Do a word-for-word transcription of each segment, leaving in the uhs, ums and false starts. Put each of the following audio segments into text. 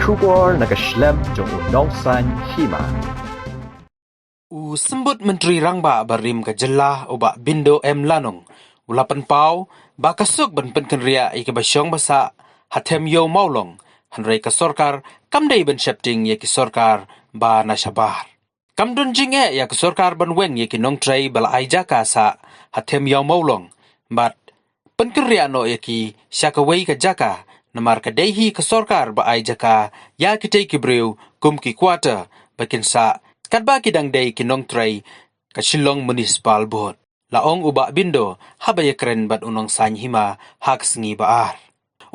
Khubor na ka shlem jong u Nongsaiñ Hima. U Symbud Myntri Rangbah barim ka jylla u Bah Bindo M Lanong u la pynpaw ba ka suk ban pynkynriah ïa ki ba shong ba sah ha them ïew Mawlong, hynrei ka sorkar kam dei ban sheptieng ïa ki sorkar ba na shabar. Kam don jingeh ïa ka sorkar ban weng ïa ki nongtrei ba la ai jaka sah ha them ïew Mawlong bad pynkynriah noh ïa ki sha kawei ka jaka, namar ka dei hi ka sorkar ba ai jaka ïa kitei ki briew kum ki quarter ba kin sah, katba ki dang dei ki nongtrei ka Shillong Municipal Board, la ong u Bah Bindo haba ïakren bad u Nongsaiñ Hima ha ka sngi ba ar.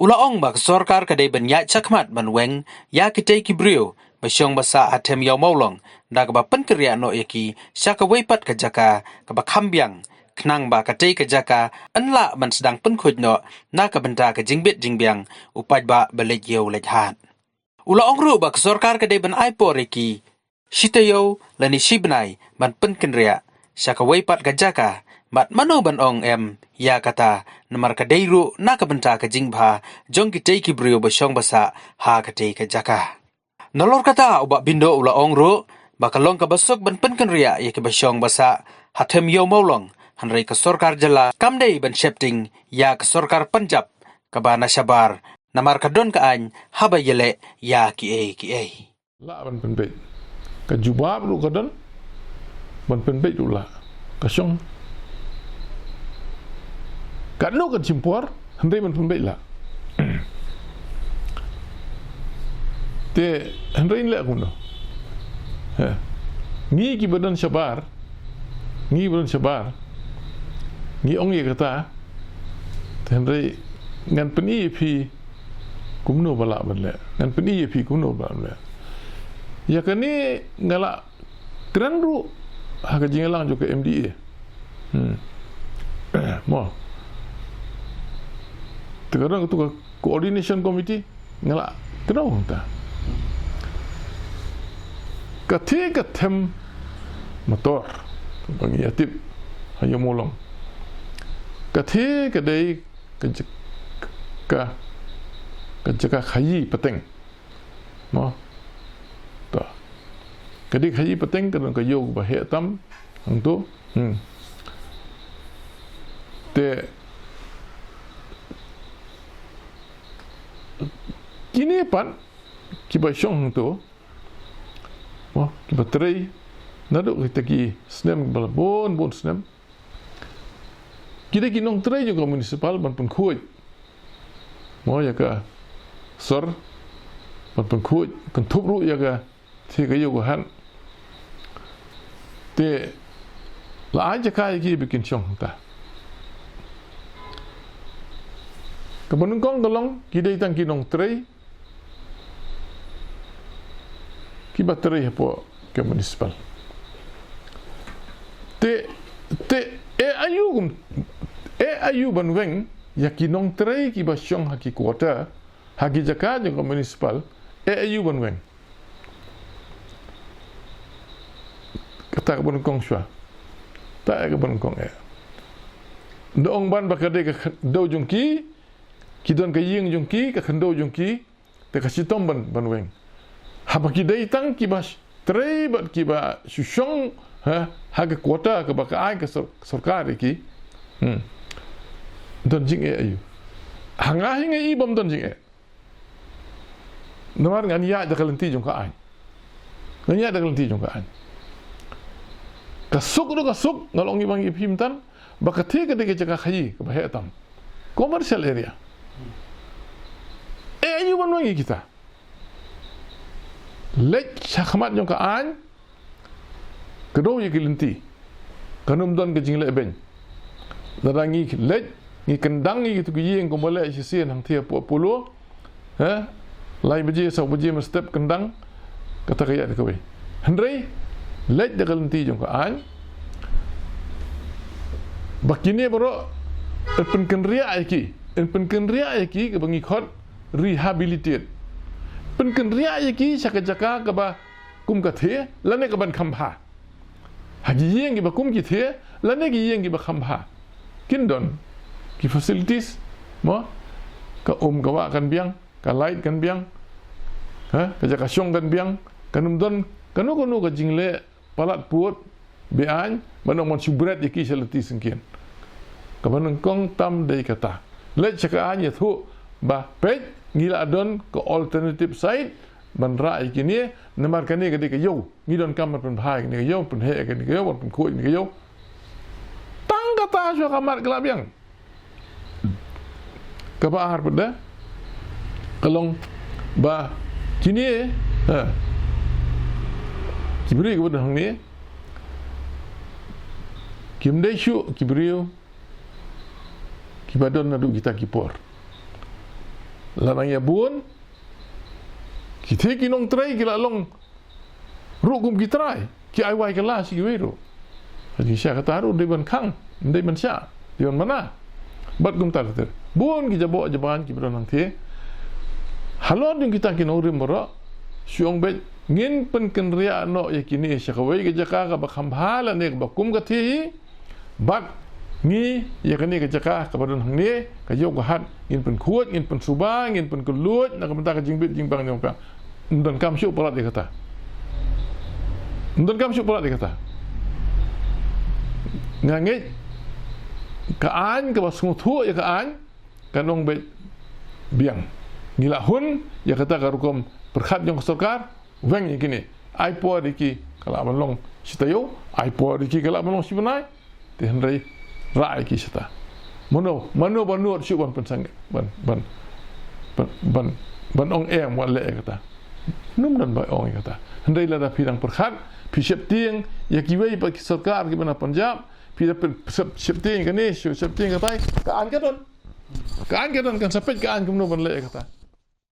U la ong ba ka sorkar ka dei ban ïaid shakhmat ban weng ïa kitei ki briew ba shong ba sah ha them ïew Mawlong da kaba pynkynriah noh ïa ki sha kawei pat ka jaka kaba kham biang, khnang ba katei ka jaka yn lah ban sdang pynkhuid noh na ka bynta ka jingbit jingbiang u paidbah ba leit ïew leit hat. U la ong ruh ba ka sorkar ka dei ban ai por ïa ki shi taïew lane shi bnai ban pynkynriah sha kawei pat ka jaka, bad mano ban ong em ïa kata, namar ka dei ruh na ka bynta ka jingbha jong kitei ki briew ba shong ba sah ha katei ka jaka. Nalor kata u Bah Bindo u la ong ruh ba ka long kaba suk ban pynkynriah ïa ki ba shong ba sah ha them ïew Mawlong, hynrei ka sorkar jylla kam dei ban sheptieng ïa ka sorkar Punjab kaba na shabar, namar ka don ka aiñ haba ïaleh ïa kiei kiei. Lah ban pynbeit. Ka jubab ruh ka don, ban pynbeit ruh lah. Ka shong katno kan shim por, hynrei ban pynbeit lah. Te hynrei leh kumno? He. Ngi ki ba don shabar, ngi ba don shabar, ngi ong ïa kata. Te hynrei ngan pyni ïa phi kumno ba lah ban leh. Ngan pyni ïa phi kumno ba lah ban leh. Ïa kane nga lah kren ruh ha ka jingïalang jong ka M D A. Hmm. Mo. Te ka don katu ka coordination committee, nga lah kren ruh ta. Katei ka them motor ba ngi ïa tip ha ïew Mawlong. Katei ka dei ka jaka, ka jaka khaïi pateng. Mo. To. Ka dei khaïi pateng, ka don ka ïew ba heh tam hangto. Hmm. Te kine pat ki ba shong hangto, mo, ki ba trei naduh kita ki snem ba la bun bun snem. Ki dei ki nongtrei jong ka municipal ban pynkhuid, mo, ïa ka sor, ban pynkhuid, kynthup ruh ïa katei ka ïew ka hat. Te la ai jaka ïa ki ba kin shong hangta. Kaba nyngkong ka long ki dei tang ki nongtrei ki ba trei hapoh ka municipal. Te, te, eh aïu kum, eh aïu ban weng ïa ki nongtrei ki ba shong ha ki quarter, ha ki jaka jong ka municipal, eh aïu ban weng. Kata kaba nyngkong shuwa. Ta eh kaba nyngkong eh. Nda ong ban ba ka dei ka khyndew jong ki, ki don ka ïing jong ki, ka khyndew jong ki, te ka shitom ban, ban weng. Haba ki dei tang ki ba sh-, trei bad ki ba shu shong, ha, ha ka quarter kaba ka ai ka sor-, sorkar ïa ki. Hmm. Don jingeh aïu. Ha nga hi nga i bym don jingeh. Namar ngan ïaid da ka lynti jong ka aiñ. Ngan ïaid da ka lynti jong ka aiñ. Ka suk ruh ka suk, nga la ong ïa phi myntan, ba katei ka dei ka jaka khaïi kaba heh tam. Commercial area. Eh aïu ban weng ïa kita. Leit shakhmat jong ka aiñ, kdew ïa ki lynti. Kan ym don ka jingleh beiñ. Lada ngi leit, ngi kyndang ïa kitu ki ïing kumba leh shisien hangtei hapoh Apollo. He? Lai baje, saw baje mynstep kyndang. Kata ka ïaid kawei. Hynrei leit da ka lynti jong ka aiñ. Ba kine baroh, eh, pynkynriah ïa ki. Eh, pynkynriah ïa ki kaba ngi khot rehabilitate. Pynkynriah ïa ki sha ka jaka kaba kum katei, lane kaban kham bha. Ha ki ïing kiba kum kitei, lane ki ïing kiba kham bha. Kin don ki facilities, mo, ka um ka wah kan biang, ka light kan biang. Ha, ka jaka shong kan biang, kan ym don kano kano ka jingleh palat pud, beaiñ, ban ong ban shu bret ïa ki sha lynti syngkien. Kaba nyngkong tam dei kata. Leit sha ka aiñ ïathuh ba peit ngi la don ka alternative site ban rah ïa kine, namar kane ka dei ka ïew. Ngi donkam ban pynbha ïa kane ka ïew, pynheh ïa kane ka ïew, ban pynkhuid ïa kane ka ïew. Tang kata shuwa ka mat ka la biang. Kaba ar pat de ka long ba kine, ha, ki briew kiba don hangne kim dei shuh ki briew kiba don naduh kita ki por. La nang ïa bun ki thie ki nongtrei ki la long ruh kum ki trai, ki ai wai kylla sha kiwei ruh. Hynrei sha kata ruh dei ban khang, dei ban shah, dei ban mana. Bad kumta ter ter. Bun ki jaboh jaban kiba don hangthie. Halor jong kita ki nongrim baroh, shu ong beit ngin pynkynriah noh ïa kine sha kawei ka jaka kaba kham bha lane kaba kum ka thie hi. Bad ngi ïa kane ka jaka kaba don hangne, ka ïew ka hat, ngin pynkhuid, ngin pynsuba, ngin pynkylluid na ka bynta ka jingbit jingbang jong phi. Ym donkam shuh palat ïa kata. Ym donkam shuh palat ïa kata. Nga ngeit ka aiñ kaba sngewthuh ïa ka aiñ kan ong beit biang. Ngi la hun ïa kata ka rukom pyrkhat jong ka sorkar. Weng ïa kine. Ai por ïa ki ka lah ban long shi taïew, ai por ïa ki ka lah ban long shi bnai. Te hynrei rah ïa ki shata. Mano, mano ba nud shuh ban pynsang, ban, ban, ban, ban, ban ong em wat leh ïa kata. Ym don ba ong ïa kata. Hynrei lada phi dang pyrkhat, phi sheptieng ïa kiwei pat ki sorkar kiba na Punjab, phi da pyn-, shep-, sheptieng ïa kane, shep-, sheptieng ïa katai, ka aiñ ka don. Ka aiñ ka don, kan sa peit ka aiñ kumno ban leh ïa kata.